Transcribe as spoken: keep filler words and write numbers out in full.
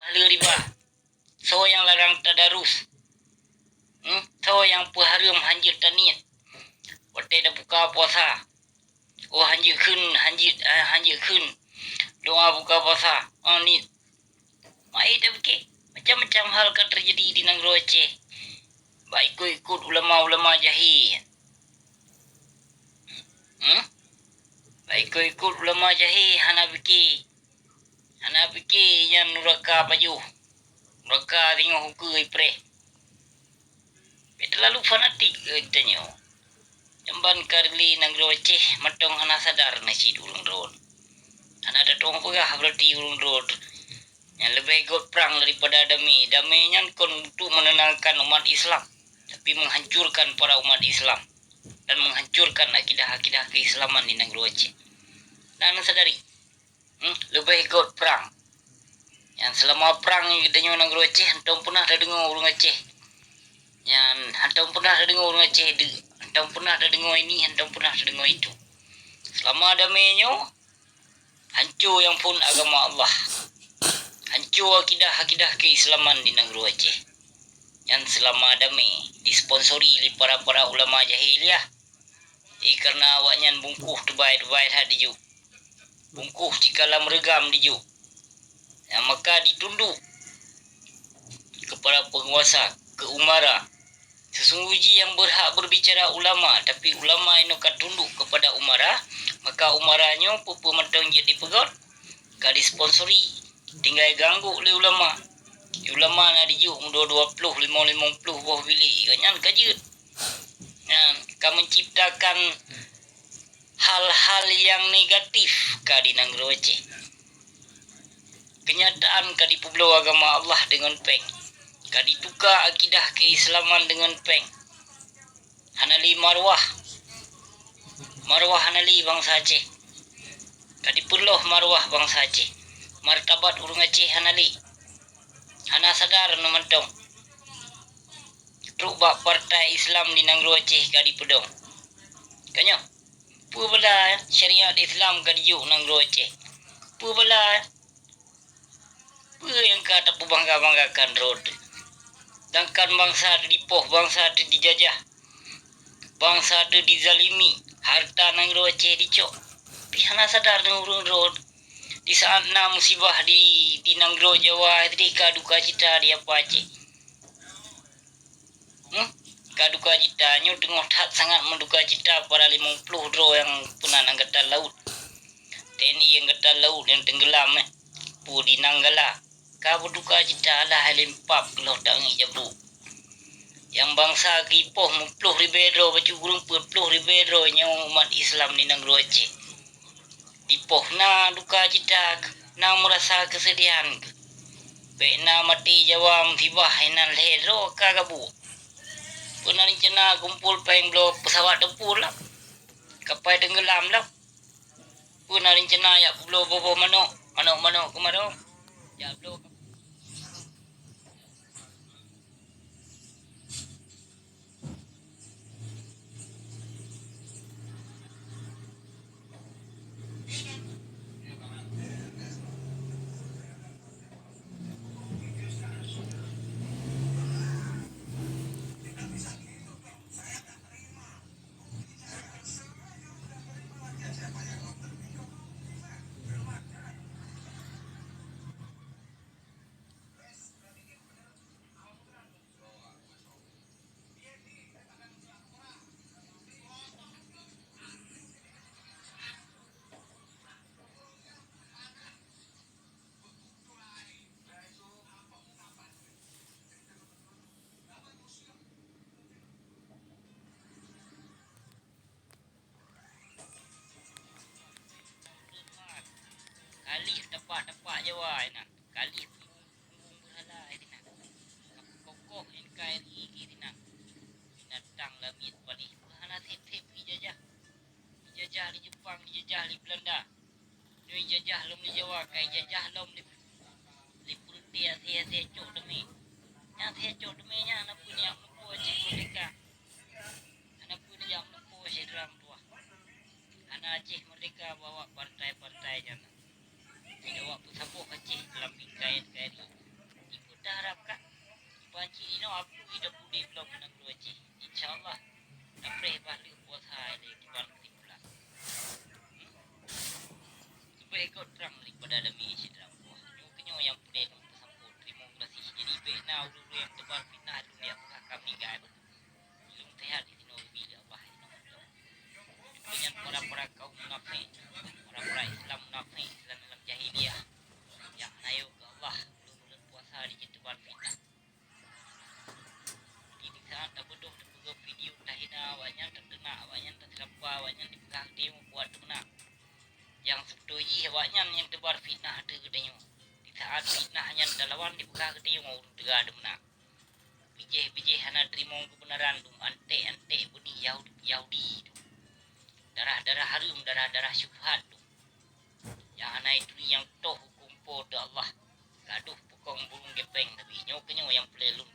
Haleue riba. Soe nyang larang tadarus? Hmm? Soe nyang peuhareuem hanjeuet taniet? Watée tabuka puasa, oh, hanjeuet kheun, hanjeuet, ah, hanjeuet kheun doa buka puasa, oh, niet. Mari tapike, macam-macam hal ka teujadi di nanggroe Aceh bak ikot-ikot ulama-ulama jahé. Hmm? Bak ikot-ikot ulama jahé hana pike. Hana pike nyan nuraka pajoh, nuraka singoh ukeue ipreh. Bèk teulalu fanatik keu geutanyoe. Jamban ka rili nanggroe Aceh mantong hana sadar nasib ureuëng droe. Hana tatueng peugah berarti ureuëng droe nyan leubeh göt prang daripada damé. Damé nyan kon untuk menenangkan umat Islam, tapi menghancurkan para umat Islam dan menghancurkan akidah-akidah keislaman di nanggroe Aceh. Dan sadari, hmm, leubeh göt prang. Nyan seulama prang geutanyoe nanggroe Aceh hantom peunah tadeungoe ureuëng Aceh. Nyan hantom peunah tadeungoe ureuëng Aceh deuk, hantom peunah tadeungoe ini, hantom peunah tadeungoe itu. Seulama damé nyoe, hanco nyang phon agama Allah. Hanco akidah-akidah keislaman di nanggroe Aceh. Nyan seulama damé disponsori lé para-para ulama jahiliah. Ih, kareuna awaknyan bungkôh teubai-teubai that dijuk. Bungkôh cikalam reugam dijuk. Nyang maka ditunduk keu para peunguasa, keu umara. Seusunggoh jih nyang beurhak beurbicara ulama, tapi ulama inoe ka tunduk keupada umara, maka umara nyoe peue-peue mantong jeuet dipeugöt, ka disponsori, tinggai geuanggôk lé ulama. Ulama na dijuk meudua dua ploh, limong limong ploh boh bilék, nyan ka jeuet. Nyan ka menciptakan hal-hal nyang negatif ka di nanggroe Aceh. Keunyataan ka dipeubloe agama Allah deungon péng, ka dituka akidah keislaman deungon péng. Hana lé marwah. Marwah hana lé bansa Aceh. Ka dipeurloh marwah bansa Aceh. Martabat ureuëng Aceh hana lé. Hana sadar nyoe mantong. Trok bak partai Islam di nanggroe Aceh ka dipeudong. Ka nyoe, peue bala syariat Islam ka dijok nanggroe Aceh? Peue bala, peue nyang ka tapeubangga-banggakan droe teuh? Sedangkan bansa teuh dipoh, bansa teuh dijajah, bansa teuh dizalimi, hareuta nanggroe Aceh dicok. Pih hana sadar ngon ureuëng droe teuh. Di saát na musibah di, di nanggroe Jawa, teuka duka cita di Aceh. Hmm? Ka duka cita, nyoe teungoh that sangat meuduka cita para limong ploh droe nyang peunan angkatan laôt. T N I angkatan laôt nyang teunggeulam, eh, peue di Nanggala. Ka beuduka cita lah lé pap geuloh tangiek jabrôk. Nyang bansa geupoh meuploh ribèe droe, bacut ureuëng peuet ploh ribèe droe nyoe umat Islam di nanggroe Aceh. Dipoh na duka cita, na meurasa keusedihan. Bèk na maté Jawa musibah inan lhèe droe ka gabuek. Peue na reuncana kumpol péng bloe peusawat tempur lah, kapai teunggeulam lah. Peue na reuncana jak peubloe boh-boh manok, manok-manok keumadang. Jak bloe Kalih tapak-tapak Jawa inan, kalih punggung-punggung beurhala inan. Kokoh N K R I geuh inan. Binatang lamiet palih, hana sép-sép jijajah. Jijajah lé Jepang, jijajah lé Beulanda. Nyoe jijajah lom lé Jawa, ka jijajah lom lé, lé peureute asèe-asèe cok teumé. Nyang asèe cok teumé nyan hana peue neujak meulumpoe Aceh meurdehka. Hana peue neujak meulumpoe syedara meutuwah. Hana Aceh meurdehka bak awak partai-partai nyan. Jadi awak peusaboh Aceh dalam bingkai N K R I. Hai beutôi. Lôn sehat di sinoe geubri lé Allah inoe. Nyan para-para kaum munafék, para-para Islam munafék, Islam dalam jahiliyah. Nyang na yôh keu Allah, buleuen-buleuen puasa di jeuet teubar fitnah. Di saat tabeudôh tapeugah video tahina awaknyan, tateunak awaknyan, taseulapa awaknyan, dipeugah geutanyoe kuat teumeunak. Nyang seubeutôi jih awaknyan nyang teubar fitnah ateueh geutanyoe. Di saat fitnah nyan talawan dipeugah geutanyoe ureuëng teuga teumeunak. Bijéh-bijéh hana teurimong keubeunaran dum, anték-anték beuni Yahudi, Yahudi dum. Darah-darah hareuem, darah-darah syubhat dum. Nyang hana ituri nyang toh huköm Po teu Allah. Gadôh pukong burung gepeng, tapi nyoe keunyoe nyang peureulée lôn